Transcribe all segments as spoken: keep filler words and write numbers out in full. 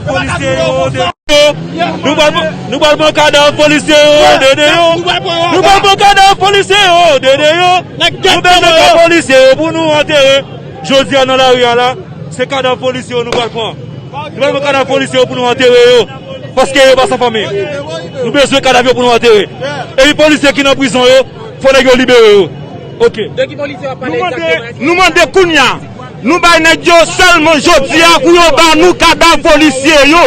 Polisye yo, dede yo. Nou pral pran, nou pral pran kadav polisye yo, dede yo. Nou pral pran kadav polisye yo, dede yo. Nou bezwen kadav polisye yo pou nou antere. Jodi a nan lari a la, se kadav polisye yo nou pral pran. Nou pral pran kadav polisye yo pou nou antere yo. Paske yo pa san fanmi. Nou bezwen kadav yo pou nou antere. Epi polisye ki nan prizon yo, fò nèg yo libere yo. Ok. De ki polisye w ap pale egzakteman? Nou mande kounye a. Nou bay nèg yo sèlman jodi a pou yo ba nou kadav polisye yo.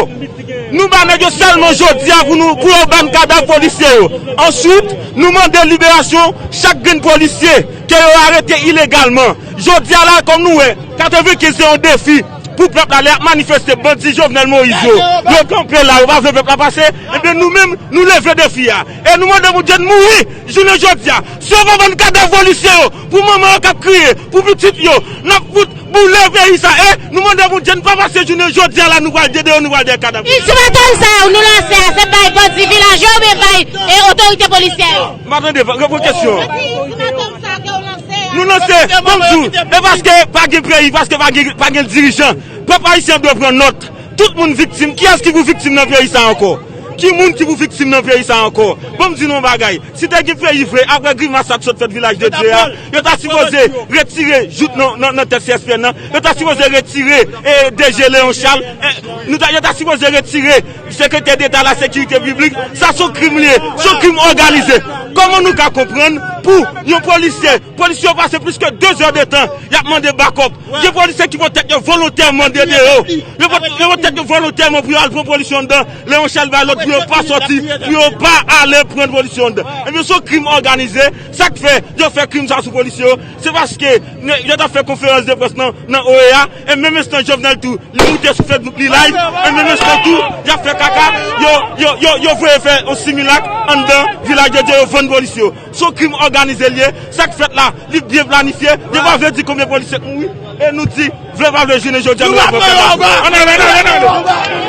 Nou ba nèg yo sèlman jodi a pou nou, pou yo ba n kadav polisye yo. Answit, nou mande liberasyon chak grenn polisye ke yo arete ilegalman. Jodi a la, kòm nou wè, katrevenkenz se yon defi pou pèp la, lè y ap manifeste, bandi Jovenel Moïse yo, yo kanpe la, yo pa vle pèp la pase, ebyen nou menm, nou leve defi a. E nou mande Bondye n mouri jounen jodi a. Si yo pa ban n kadav polisye yo, pou manman yo k ap kriye, pou pitit yo, n ap fout boule peyi sa. E nou mande Bondye n pa pase jounen jodi a la, nou pral dede yo, nou pral dèyè kadav. Ultimatum sa yo nou lanse a, se bay bandi vilaj yo oubyen bay, e, otorite polisyè yo? M pa tande, reprann kesyon an. Ultimatum sa ke w lanse a. Nou lanse, ban m di w, e paske pa gen peyi, paske pa gen, pa gen dirijan. Pèp ayisyen dwe pran nòt. Tout moun viktim. Kiyès ki pou viktim nan peyi sa ankò? Ki moun ki pou viktim nan peyi sa ankò? Ban m di nou yon bagay. Si te gen peyi vre, apre grimas sa k sot fèt Vilaj de Dye a, yo ta sipoze retire jout nan, nan, nan tèt C S P N nan. Yo ta sipoze retire, e, D G Léon Charles. E, nou ta, yo ta sipoze retire sekretè deta la sekirite piblik. Sa se yon krim li ye. Se yon krim òganize. Kòman nou ka konprann pou yon polisye, polisye yo pase plis ke de zè de tan, y ap mande bakòp. Gen polisye ki pot tèt yo volontèman dede yo. Yo pot, yo pot tèt yo volontèman pou yo al pran polisye anndan. Léon Charles bay lòd pou yo pa sòti, pou yo pa ale pran polisye anndan. Ebyen, se yon krim òganize. Sa k fè yo fè krim sa sou polisye yo, se paske ne, yo t ap fè konferans de près nan, nan O E A, e menm enstan Jovenel tou, li moute sou Facebook, li live, e menm enstan tou, y ap fè kaka, yo, yo, yo, yo voye fè yon similak anndan Vilaj de Dye, yo vann polisye yo. Se yon krim òganize l ye. Sa k fèt la, li byen planifye. Yo pa vle di konbyen polisye k mouri. E nou di, vle pa vle, jounen jodi a, nou ap pran kadav. Ann ale, ann ale, ann ale.